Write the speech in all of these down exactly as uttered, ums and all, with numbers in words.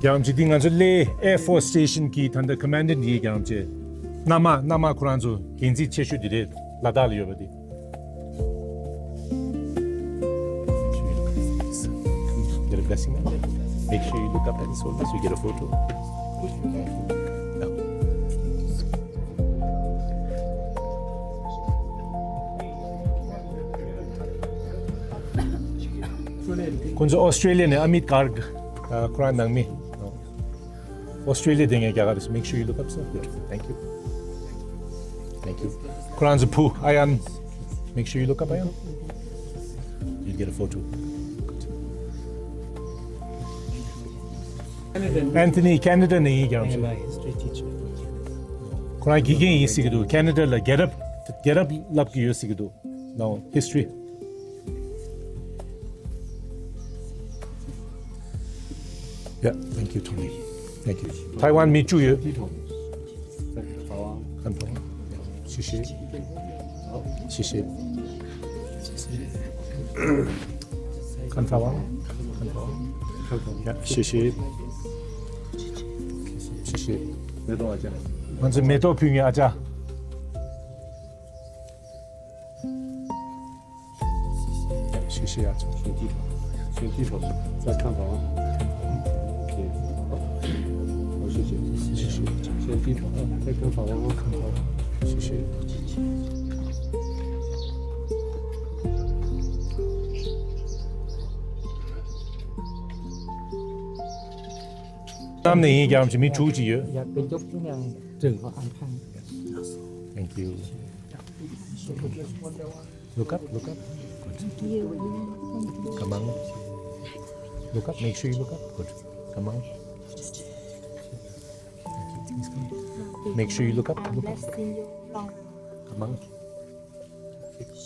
ཀྱང་ཅི་འདི་ང་ཚོ་གླེ་Air Force Station གི་ད་ལྟ་Commandant ཡིན། ཀྱང་ཅི་མནའ་མ་མནའ་མ་ཁོ་རང་ཚོ་འགན་འཛིན་ཆེ་ཤོས་འདི་རེད། ལ་དྭགས་ལ་ཡོད་པ་འདི། Get a blessing. Make sure you look up at the shoulders, you get a photo. ཁོང་ཚོ་Australia ནས་Amit Garg ཁོ་རང་ནང་མི། Australia དེ་ངས་རྒྱ་གར་རེད། Make sure you look up, sir. Beautiful. Thank you. Thank you. ཁོ་རང་ཚོ་བུ་Ayan. Make sure you look up, Ayan. You get a photo. Anthony, Canada ནས་ཡིན། ཀྱང་ཅི། ཁོ་རང་དགེ་རྒན་ཡིན་ཟེར་གྱི་འདུག Canada ལ་རྒྱལ་རབས་རྒྱལ་རབས་བསླབ་ཀྱི་ཡོད་ཟེར་གྱི་འདུག No, history. Yeah, thank you, Tony. Thank you. Taiwan མི་བཅུ་ཡོད། ཁམས་པ། ཤི་ཤི། ཤི་ཤི། ཁམས་པ། ཁམས་པ། Yeah, ཤི་ཤི། ཤི་ཤི། ང་ཚོ་མེ་ཏོག་ཕུལ་མཁན་ཨ་ཅག་ཤེས་ཤེས་ཡག་ཆ། ཞལ་གྱིས་ཞལ་གྱིས་ཧྲོ། ས་ཁང་པ། ཨོ་ཁེ། ཨོ་ཤེས་ཤེས། ཞལ་གྱིས་ཧྲོ། ས་ཁང་པ། ཨོ་ཁང་པ། ཤེས་ཤེས། གནམ་ནས་ཡིན། ཀྱང་ཅི་མི་དྲུག་ཅིག་ཡོད། Thank you. Look up, look up. Good. Come on. Look up, make sure you look up. Good. Come on. Make sure you look up, look up. Come on.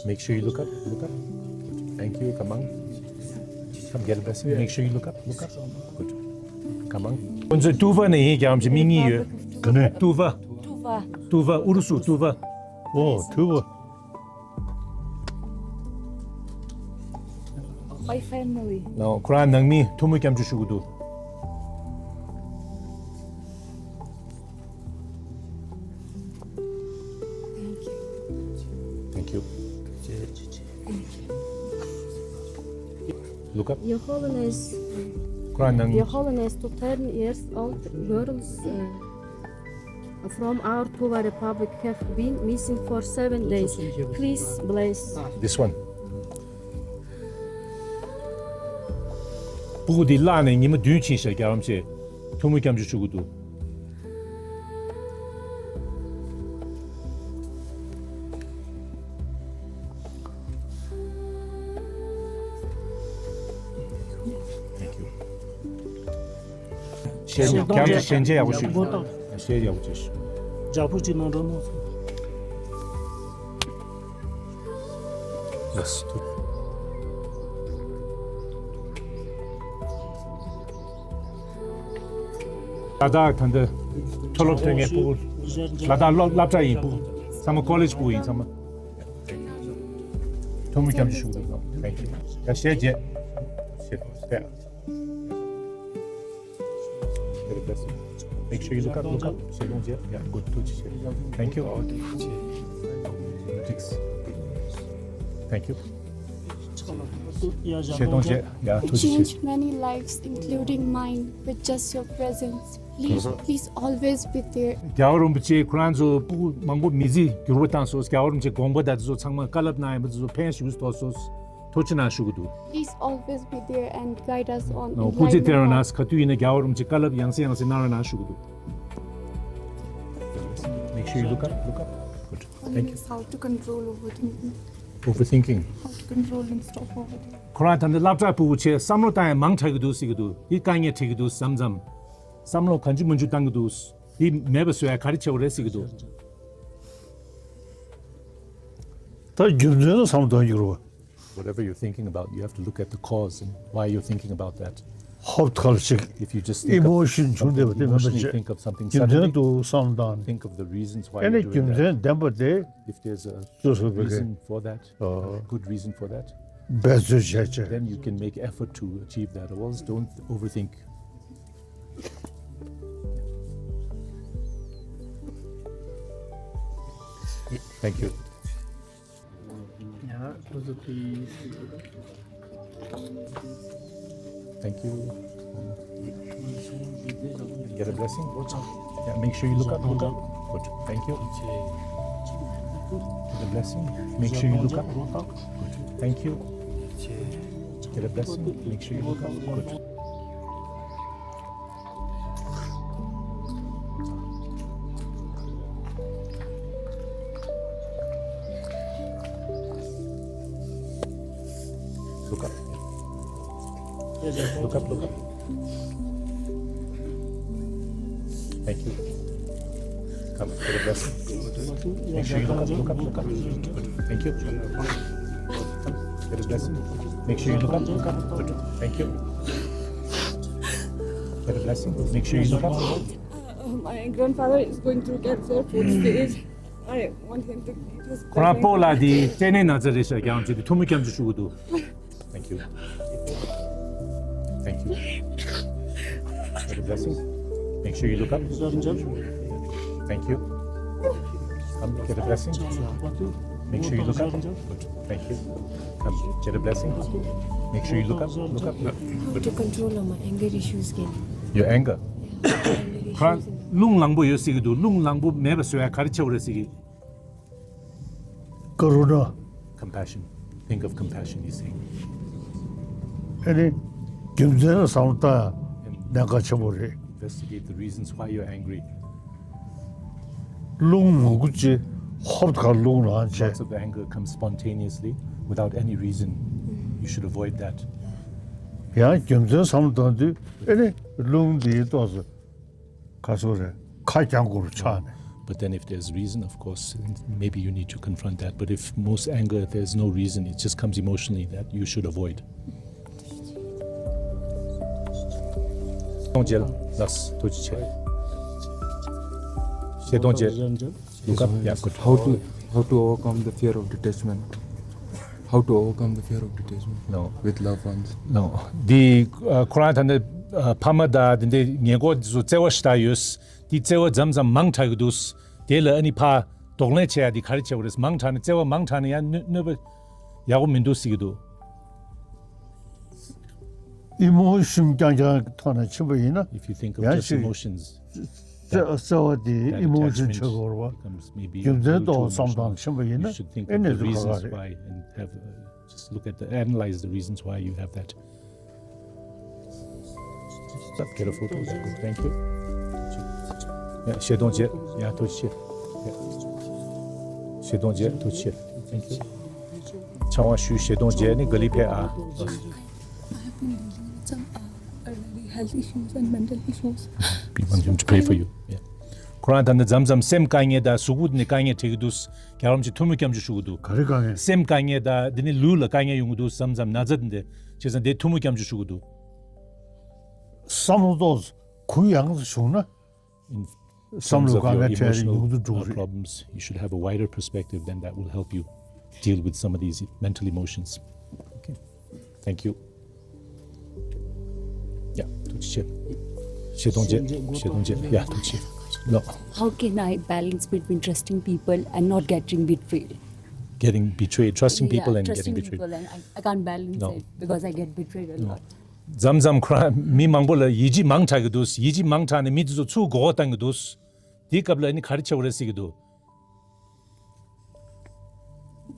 Make sure you look up, look up. Thank you. Come on. Come get a blessing. Make sure you look up, look up. Good. Come on. ཁོང་ཚོ་ཏུ་ཝ་ནས་ཡིན། ཀྱང་ཅི་མི་གཉིས་ཡོད། ག་ནས། ཏུ་ཝ། ཏུ་ཝ། ཏུ་ཝ། ཨུ་རུ་སུ་ཏུ་ཝ། ཨོ་ཏུ་ཝ། My family. ཁོ་རང་ནང་མི་ཐུ་མོ་སྐྱབས་འཇུག་ཞུ་གི་འདུག Thank you. Thank you. Look up. Your Holiness, ཁོ་རང་ནང་Your Holiness, two ten years old girls, uh, from our Tuva Republic have been missing for seven days. Please bless. This one. སྤུ་གུ་འདི་བརླགས་ནས་ཉི་མ་བདུན་ཕྱིན་ཤག་རྒྱལ་བ་རིན་པོ་ཆེ་ཐུགས་སྨོན་སྐྱབས་འཇུག་ཞུ་གི་འདུག Thank you. ཞལ་རྒྱ་ཆེ། ཞལ་མཇལ་ཡག་པོ་ཞུ། ཞལ་ཡག་པོ་ཅིག་ཞུ། ཇ་ཕུ་ཅིག་གནང་རོགས་གནང་སོང་། Yes. ལ་དྭགས་ད་ལྟ་མཐོ་སློབ་ཐོན་མཁན་སྤུ་གུ། ལ་དྭགས་སློབ་སློབ་གྲྭ་ཡིན། སྤུ་གུ་ཚང་མ་ཀོ་ལེཇ་སྤུ་གུ་ཡིན་ཚང་མ། ཐུགས་སྨོན་སྐྱབས་འཇུག་ཞུ་གི་འདུག Thank you. ཡ་ཞལ་མཇལ། ཞལ་མཇལ། Very blessed. Make sure you look up, look up. ཞལ་ལུང་མཇལ། Yeah, good. ཐུགས་རྗེ་ཆེ། Thank you. Thank you. ཞལ་ལུང་མཇལ། Yeah, ཐུགས་རྗེ་ཆེ། Changed many lives, including mine, with just your presence. Please, please always be there. རྒྱལ་བ་རིན་པོ་ཆེ་ཁོ་རང་ཚོ་སྤུ་གུ་མང་པོ་མི་ཚེ་འགྱུར་བ་བཏང་སོང་། རྒྱལ་བ་རིན་པོ་ཆེ་དགོངས་པ་དང་དེ་ཚོ་ཚང་མ་བཀའ་སློབ་གནང་ཡོད་པ་དེ་ཚོ་ཕན་ཞིག་ཐོགས་སོང་། ཐུགས་རྗེ་གནང་ཞུ་གི་འདུག Please always be there and guide us on. ཨོ། སྐུ་ཚེ་བརྟན་རོགས་གནང་། ག་དུས་ཡིན་ན་རྒྱལ་བ་རིན་པོ་ཆེ་བཀའ་སློབ་ཡང་སེ་ཡང་སེ་གནང་རོགས་གནང་ཞུ་གི་འདུག Make sure you look up, look up. Good. Thank you. How to control overthinking. Overthinking. How to control and stop overthinking. ཁོ་རང་ད་ལྟ་སློབ་གྲྭ་སྤུ་གུ་ཆེ། བསམ་བློ་བཏང་ཡ་མང་དྲགས་ཀྱི་འདུག་ཟེར་གྱི་འདུག་འདི་དཀའ་ངལ་འཕྲད་ཀྱི་འདུག་བསམ་བསམ། བསམ་བློ་གང་བྱུང་མང་བྱུང་བཏང་གི་འདུག་འདི་མེད་པ་བཟོ་ཡ་ག་རེ་བྱེད་དགོས་རེད་ཟེར་གྱི་འདུག་ད་རྒྱུ་མཚན་ལ་བསམ་བློ་གཏོང་རྒྱུ་རེད་བ། Whatever you're thinking about, you have to look at the cause and why you're thinking about that. ཧོབ་ཐལ་ཞིག If you just think of emotion བྱུང་བསྡད་པ་དེ་མིན་པ་emotionally བྱེད། Think of something རྒྱུ་མཚན་suddenly, དུ་བསམ་བཏང་ནས། Think of the reasons why ཨ་ནི་you're རྒྱུ་doing that. མཚན་ལྡན་པ་དེ། If there's a སོ་སོ་བའི་reason for that, ཨ། a good reason for that, འབད་རྩོལ་བྱས་བྱས། Then you can make effort to achieve that. Or else don't overthink. Thank you. Yeah, pose, please. Thank you. Get a blessing. Yeah, make sure you look up. Look up. Good. Thank you. Get a blessing. Make sure you look up. Good. Thank you. Get a blessing. Make sure you look up. Good. Look up. Look up, look up. Thank you. Come, get a blessing. Make sure you look up, look up, look up. Good. Thank you. Get a blessing. Make sure you look up, look up. Good. Thank you. Get a blessing. Make sure you look up. Uh, my grandfather is going through cancer, fourth stage. I want him to get his ཁོ་རང་སྤོ་ལགས་དེ་སྐྲན་ནད་ན་ཚ་རེད་ཤག་རྒྱང་ཅིག་དེ་ཐུགས་མི་སྐྱབས་འཇུག་ཞུ་གི་འདུག Thank you. Thank you. Get a blessing. Make sure you look up. Thank you. Come, get a blessing. Make sure you look up. Good. Thank you. Come, get a blessing. Make sure you look up. Look up. How to control my anger issues again? Your anger? Yeah, anger issues. ཁོ་རང་རླུང་ལངས་པོ་ཡོད་ཟེར་གི་འདུག་རླུང་ལངས་པོ་མེད་པ་བཟོ་ཡ་ག་རེ་བྱེད་དགོས་རེད་ཟེར་གི། ཀ་རུ་ཎ། Compassion. Think of compassion, you see. ཨ་ནི་རྒྱུ་མཚན་ལ་བསམ་བློ་བཏང་ཡ་གནད་འགག་ཆེན་པོ་རེད། Investigate the reasons why you're angry. རླུང་མང་པོ་ཅིག་ཧོབ་ཁ་རླུང་ལངས་བྱས། Lots of anger comes spontaneously without any reason. You should avoid that. ཡང་རྒྱུ་མཚན་བསམ་བློ་བཏང་དུས་ཨ་ནི་རླུང་འདིའི་ཏོག་ཙམ་ག་ཚོད་རེད་ཁ་རྒྱང་དགོས་རུ་ཆགས་ནས། But then if there's reason, of course, maybe you need to confront that. But if most anger, if there's no reason, it just comes emotionally, that you should avoid. གཏོང་བྱེད་ལགས་ཐུགས་རྗེ་ཆེ། ཤེས་གཏོང་བྱེད། Look up. Yeah, good. How to, how to overcome the fear of detachment? How to overcome the fear of detachment? No. With loved ones? No. འདི་ཁོ་རང་ད་ནི་ཕ་མ་དང་འདི་འདྲའི་ཉེ་འཁོར་འདི་ཚོ་བརྩེ་བ་ཞེ་དྲག་ཡོད། འདི་བརྩེ་བ་མཚམས་མཚམས་མང་དྲགས་ཀྱི་འདུག་དེ་ལ་ཨ་ནི་ཕ་གདོང་ལེན་བྱེད་ཡ་འདི་ག་རེ་བྱེད་དགོས་རེད། མང་དྲགས་ནས་བརྩེ་བ་མང་དྲགས་ནས་ཡང་གནོད་པ་ཡག་པོ་མི་འདུག་ཟེར་གྱི་འདུག Emotion རྐྱང་རྐྱང་ཐོག་ནས་ཕྱིན་པ་ཡིན་ན། If you think of just emotions, བརྩེ་བ་དེ་emotion ཆགས་དགོས་རེད་བ། རྒྱུ་མཚན་ཐོག་བསམ་སྟངས་ཕྱིན་པ་ཡིན་ན་ཨེ་ནས་དུ་ཁ་ཁ་རེད། Just look at the, analyze the reasons why you have that. Get a photo. Thank you. Yeah, ཤེས་གཏོང་བྱེད། Yeah, ཐུགས་རྗེ་ཆེ། Yeah. ཤེས་གཏོང་བྱེད། ཐུགས་རྗེ་ཆེ། Thank you. ཕྱག་དབང་ཞུ། ཤེས་གཏོང་བྱེད། ནི་ག་ལི་ཕེ་ཨ། I have been dealing with some, uh, really health issues and mental issues. We want him to pray for you. Yeah. ཁོ་རང་ད་ནི་མཚམས་མཚམས་སེམས་དཀའ་ངལ་དང་གཟུགས་པོ་ནི་དཀའ་ངལ་འཕྲད་ཀྱི་འདུག་རྒྱལ་བ་རིན་པོ་ཆེ་ཐུགས་སྨོན་སྐྱབས་འཇུག་ཞུ་གི་འདུག་ག་རེ་དཀའ་ངལ། སེམས་དཀའ་ངལ་དང་འདི་ནི་ལུས་ལ་དཀའ་ངལ་ཡོང་གི་འདུག་མཚམས་མཚམས་ན་ཚ་འདི་འདྲ་བྱས་ཙང་དེ་ཐུགས་སྨོན་སྐྱབས་འཇུག་ཞུ་གི་འདུག་བསམ་བློ་ཏོག་ཙམ་གུ་ཡངས་སུ་བྱུང་ན། In བསམ་བློ་དཀའ་ངལ་འཕྲད་ཡ་ཡོང་དུ་འགྲོ་གི་རེད། Problems, you should have a wider perspective, then that will help you deal with some of these mentally emotions. Okay. Thank you. Yeah, ཐུགས་རྗེ་ཆེ། ཤེས་གཏོང་བྱེད། ཤེས་གཏོང་བྱེད། Yeah, ཐུགས་རྗེ་ཆེ། No. How can I balance between trusting people and not getting betrayed? Getting betrayed, trusting people and getting betrayed. Yeah, trusting people and I, I can't balance it because I get betrayed a lot. མཚམས་མཚམས་ཁོ་རང་མི་མང་པོ་ལ་ཡིད་ཆེས་མང་དྲགས་ཀྱི་འདུག་ཡིད་ཆེས་མང་དྲགས་ནས་མི་དེ་ཚོ་ཚུར་མགོ་སྐོར་བཏང་གི་འདུག་དེའི་སྐབས་ལ་ཨ་ནི་ག་རེ་བྱེད་དགོས་རེད་ཟེར་གྱི་འདུག་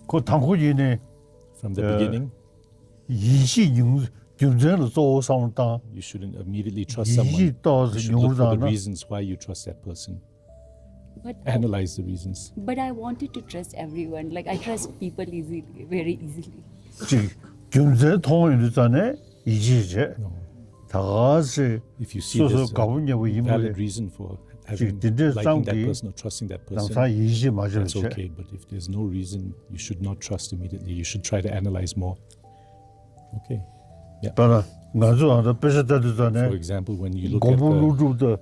ཁོ་དང་པོ་ཡིན་ནས། From the beginning. ཡིད་ཆེས་ཉུང་། རྒྱུ་མཚན་ལ་གཙོ་བོ་བསམ་བློ་བཏང་། You shouldn't immediately trust someone. ཡིད་ཆེས་ཏོག་ཙམ་ཉུང་རུ་བཏང་ན། You should look for the reasons why you trust that person. But analyze the reasons. But I wanted to trust everyone. Like, I trust people easily, very easily. ཅིག་རྒྱུ་མཚན་མཐོང་ཡོང་དུས་ཙང་ནས་ཡིད་ཆེས་བྱེད། ད་ག་ཚེ་སོ་སོ་དགའ་པོ་ཉེ་པོ་ཡིན་པ་རེད། ཅིག་དེ་འདྲས་བསམ་གི་དེང་སང་ཡིད་ཆེས་མ་བྱེད་པ་བྱེད། If there's no reason, you should not trust immediately. You should try to analyze more. Okay. Yeah. ད་ལྟ་ང་ཚོ་ཨ་ད་དཔེ་ཆ་ལྟ་དུས་ཙང་ནས། For example, when you look at མགོན་པོ་ཀླུ་སྒྲུབ་དང་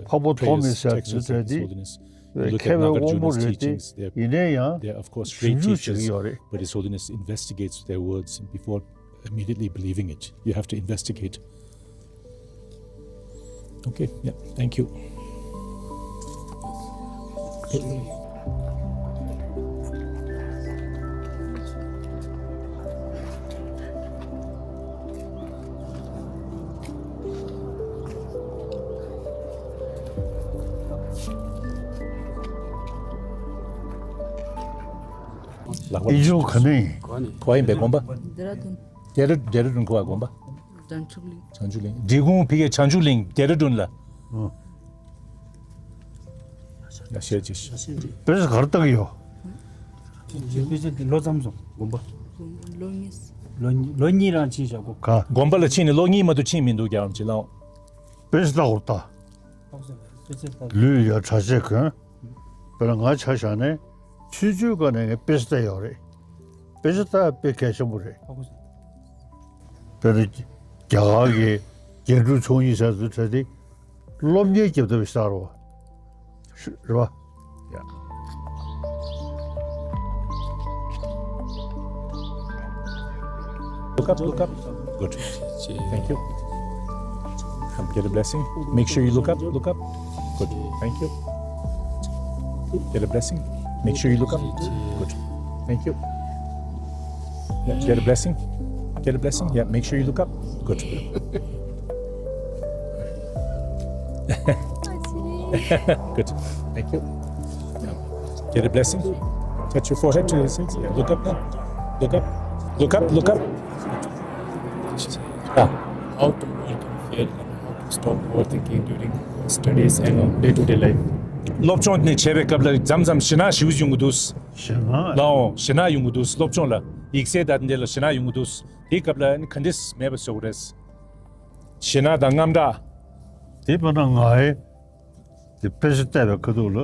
འཕགས་པ་ཐོགས་མེད་ཟེར་དེ་ཚོ་གྲས་དེ་མཁས་པའི་དབང་པོ་རེད་དེ། ཡིན་ནའི་ཡང་ཞིབ་འཇུག་བྱེད་ཀྱི་ཡོད་རེད། But His Holiness investigates their words before immediately believing it. You have to investigate. Okay, yeah, thank you. ལག་པ། ཨི་ཇོ་ག་ནས་ཡིན། ག་པར་ཡིན་པའི་དགོན་པ། ལྡེ་ར་ལྡུན། ལྡེ་ར་ལྡེ་ར་ལྡུན་ག་པར་དགོན་པ། བྱང་ཆུབ་གླིང་། བྱང་ཆུབ་གླིང་། འབྲི་གུང་ཕ་གིའི་བྱང་ཆུབ་གླིང་ལྡེ་ར་ལྡུན་ལ། ཨང་། ཡ་ཤེས་ཅི། པེ་ས་ག་རེ་ལྟ་གི་ཡོད། པེ་ས་དེ་ལོ་ཙམ་སོང་དགོན་པ། ལོ་གཉིས། ལོ་གཉིས་ལོ་གཉིས་རང་ཕྱིན་བཞག་གོ། ག་དགོན་པ་ལ་ཕྱིན་ནས་ལོ་གཉིས་མ་གཏོགས་ཕྱིན་མི་འདུག་རྒྱལ་བ་རིན་པོ་ཆེ་ལགས། པེ་ས་ལྟ་གོ་ལྟ། ལུས་ཡ་གྲྭ་ཆས་གོན། དཔེར་ན་ང་ཆ་བཞག་ནས་ཆོས་བརྒྱུད་སྒང་ནས་ངས་པེ་ས་ལྟ་ཡོད་རེད། པེ་ས་ལྟ་དཔེ་གལ་ཆེན་པོ་རེད། དཔེར་ན་རྒྱ་གར་གྱི་རྒྱལ་འབྲུག་ཚོགས་གཉིས་ཟེར་དུས་གྲྭ་དེ་སློབ་གཉེར་རྒྱབ་ཐུབ་པའི་ས་རེད་བ། རེད་བ། Yeah. Look up, look up. Good. Thank you. Come, get a blessing. Make sure you look up, look up. Good. Thank you. Get a blessing. Make sure you look up. Good. Thank you. Yeah, get a blessing. Get a blessing. Yeah, make sure you look up. Good. Good. Thank you. Get a blessing. Touch your forehead to the saints. Yeah, look up now. Look up. Look up. Look up. Ah. How to overcome fear and how to stop overthinking during studies and day-to-day life. སློབ་སྦྱོང་ནས་བྱེད་པའི་སྐབས་ལ་མཚམས་མཚམས་ཞེད་སྣང་ཞེ་པོ་ཡོང་གི་འདུག་ཞེད་སྣང་། ལའོ། ཞེད་སྣང་ཡོང་གི་འདུག་སློབ་སྦྱོང་ལ། ཡིག་ཚད་དང་དེ་ལ་ཞེད་སྣང་ཡོང་གི་འདུག་དེའི་སྐབས་ལ་ནི་ག་འདྲས་མེད་པ་བཟོ་དགོས་རེད། ཞེད་སྣང་དང་དངངས་སྐྲག་དེ་དཔེར་ན་ང་ཡི་དེ་པེ་ས་བལྟས་པའི་ཁ་ཐུག་ལ་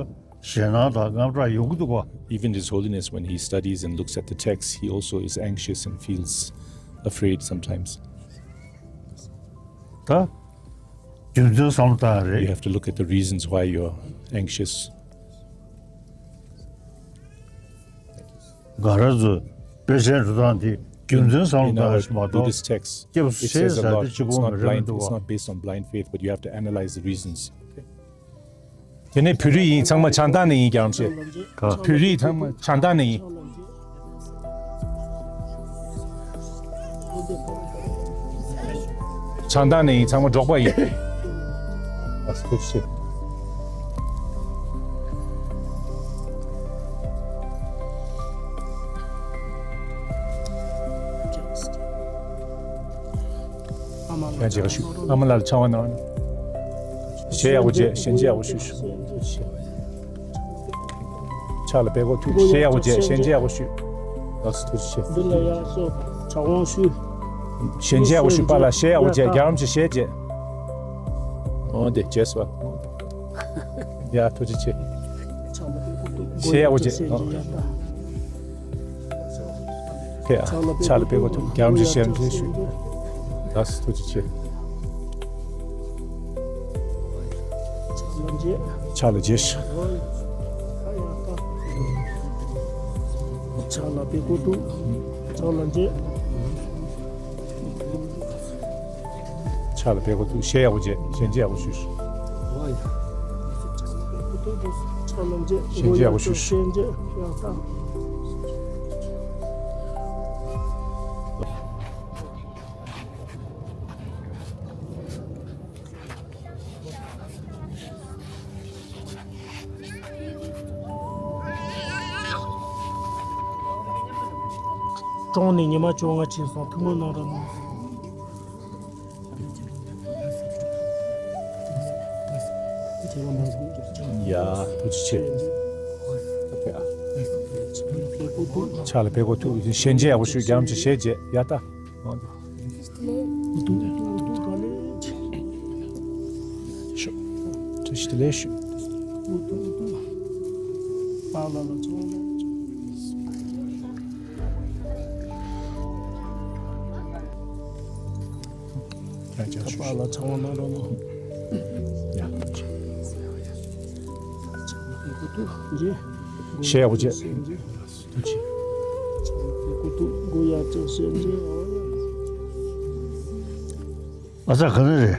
ཞེད་སྣང་དང་དངངས་སྐྲག་ཡོང་གི་འདུག་ག Even His Holiness, when he studies and looks at the text, he also is anxious and feels afraid sometimes. ད་རྒྱུ་མཚན་བསམ་བློ་བཏང་ཡ་རེད། You have to look at the reasons why you're anxious. ང་རང་ཚོ་དཔེ་ཆའི་འགྲོ་སྟངས་དེ་རྒྱུ་མཚན་བསམ་བློ་In བཏང་our ཡ་ཞིག་མ་གཏོགས། Buddhist text, སྐྱབས་སུ་it མཆི་says a ཟེར་དེ་lot. གཅིག་It's པོ་མ་not རེད་མི་blind, འདུག་it's ག not based on blind faith, but you have to analyze the reasons. དེ་ནས་བོད་རིགས་ཡིན། ཚང་མ་བྱང་ཐང་ནས་ཡིན། རྒྱལ་བ་རིན་པོ་ཆེ། ག་བོད་རིགས་ཚང་མ་བྱང་ཐང་ནས་ཡིན། བྱང་ཐང་ནས་ཡིན། ཚང་མ་འབྲོག་པ་ཡིན། ཨ་ཐུགས་རྗེ་ཆེ། ཡང་མཇལ་ཁ་ཞུ། ཨ་མ་ལགས་ལ་ཕྱག་དབང་གནང་། ཞལ་ཡག་པོ་མཇལ། ཞལ་མཇལ་ཡག་པོ་ཞུ། ཕྱག་ལ་པད་ཀོ་ཐུག་ཞལ་ཡག་པོ་མཇལ། ཞལ་མཇལ་ཡག་པོ་ཞུ། ལགས་སོ། ཐུགས་རྗེ་ཆེ། འདི་ལ་ཡག་སོ་ཕྱག་དབང་ཞུ། ཞལ་མཇལ་ཡག་པོ་ཞུ། པཱ་ལགས་ཞལ་ཡག་པོ་མཇལ། རྒྱལ་བ་རིན་པོ་ཆེ་ཞལ་མཇལ། འོ་དེ་མཇལ་སོང་། ཡ་ཐུགས་རྗེ་ཆེ། ཞལ་ཡག་པོ་མཇལ། ཨོ། ཕེ་ཨ། ཕྱག་ལ་པད་ཀོ་ཐུག་རྒྱལ་བ་རིན་པོ་ཆེ་ཞལ་མཇལ་ཞུ། ལགས་སོ། ཐུགས་རྗེ་ཆེ། ཕྱག་ལ་མཇལ། ཕྱག་ལ་པད་ཀོ་ཐུག་ཕྱག་ལ་མཇལ། ཕྱག་ལ་པད་ཀོ་ཐུག་ཞལ་ཡག་པོ་མཇལ། ཞལ་མཇལ་ཡག་པོ་ཞུ། ཞལ་མཇལ་ཡག་པོ་ཞུ། གྲོངས་ནས་ཉི་མ་བཅོ་ལྔ་ཕྱིན་སོང་། ཐུགས་སྨོན་གནང་རོགས་གནང་། ཡ། ཐུགས་རྗེ་ཆེ། ཕྱག་ལ་པད་ཀོ་ཐུག་ཞལ་མཇལ་ཡག་པོ་ཞུ། རྒྱལ་བ་རིན་པོ་ཆེ་ཞལ་མཇལ། ཡ་ད། ཐུགས་རྗེ་ཆེ། ཡ་ཅག་ཞུ། ཡ། ཞལ་ཡག་པོ་མཇལ། ཐུགས་རྗེ་ཆེ། ཨ་ཙ་ག་ནས་རེད།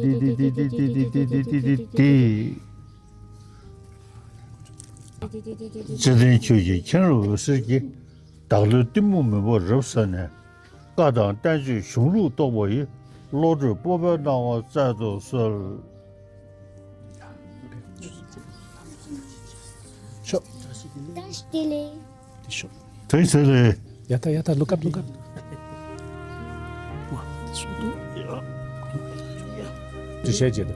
ཏེ། བརྩེ་ལྡན་ཁྱོད་ཀྱི་མཁྱེན་རབ་འོད་ཟེར་གྱིས། བདག་བློའི་གཏི་མུག་མུན་པ་རབ་བསལ་ནས། བཀའ་དང་བསྟན་བཅོས་གཞུང་ལུགས་རྟོགས་པ་ཡི། བློ་གྲོས་སྤོབས་པའི་སྣང་བ་སྩལ་དུ་གསོལ། ཤོག་བཀྲ་ཤིས་བདེ་ལེགས། བཀྲ་ཤིས་བདེ་ལེགས། ཡ་ད་ཡ་ད། Look up, look up. དེ་བཤད་རྗེས་དང་།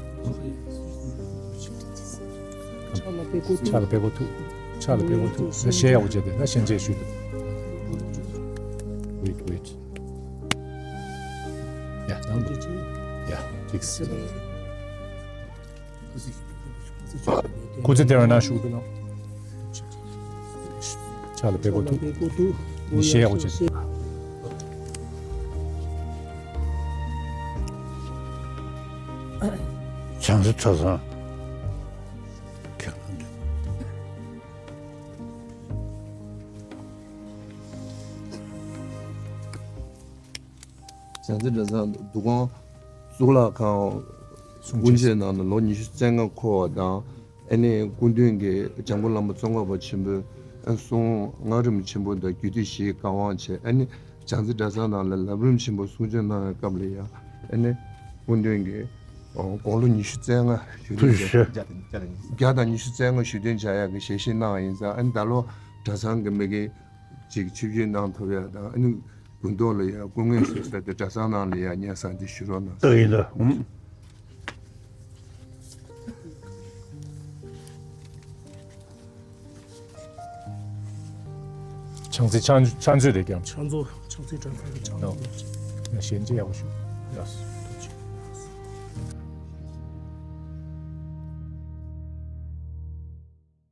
ཕྱག་ལ་པད་ཀོ་ཐུག་ཕྱག་ལ་པད་ཀོ་ཐུག་ཕྱག་ལ་པད་ཀོ་ཐུག་ད་གཞས་ཡག་པོ་བྱས་ཏེ་ད་གཞས་མཇལ་ཞུས་ཏེ། Wait, wait. Yeah, now. Yeah, fix. ཁུ་ཚུར་སྟེར་བ་ན་ཤུགས་དུ་ལོ། ཆ་ལ་བེ་གོ་ཏུ། ནི་ཤེས་ཡག་ཅན། བྱང་ས་ཁྲ་སང་། བྱང་རྩེ་གྲྭ་ཚང་འདུ་ཁང་གཙུག་ལག་ཁང་སྐུ་མཆེད་ནང་ལ་ལོ་ཉི་ཤུ་རྩ་ལྔ་འཁོར་བ་དང་། ཨ་ནི་སྐུ་མདུན་གྱིས་འཇམ་མགོན་བླ་མ་ཙོང་ཁ་པ་ཆེན་པོའི་གསུང་སྔགས་རིམ་ཆེན་པོ་དང་རྒྱུད་སྡེ་བཞིའི་བཀའ་དབང་བྱས། ཨ་ནི་བྱང་རྩེ་གྲྭ་ཚང་ནང་ལ་ལམ་རིམ་ཆེན་པོ་གསུང་ཆོས་གནང་བའི་སྐབས་ལ་ཡང་ཨ་ནི་སྐུ་མདུན་གྱིས་དགུང་ལོ་ཉི་ཤུ་རྩ་ལྔ་བཞུགས་གདན་འཇགས། བརྒྱ་དང་ཉི་ཤུ་རྩ་ལྔ་བཞུགས་གདན་འཇགས་ཡག་གི་ཞལ་བཞེས་གནང་བ་ཡིན་ཙང་། ཨ་ནི་ད་ལོ་གྲྭ་ཚང་གི་མི་སྒེར་ཅིག་ཆིབས་བསྒྱུར་གནང་ཐུབ་ཡག་དང་། ཨ་ནི་དགོན་ཐོག་ལ་ཡ་སྐུ་ངལ་གསོ་ས་དེ་གྲྭ་ཚང་ནང་ལ་ཡ་སྙན་སེང་དེ་ཞུ་རོགས་གནང་། ལྟ་ཡིན་ད། ཨུམ། ཕྱག་འཚལ་ཕྱག་ཕྱག་མཛོད་དེ་ཀྱང་། ཕྱག་མཛོད། ཕྱག་འཚལ་གྲྭ་ཚང་གི་ཕྱག་མཛོད། ཡང་ཞལ་མཇལ་ཡག་པོ་ཞུ། ཡ།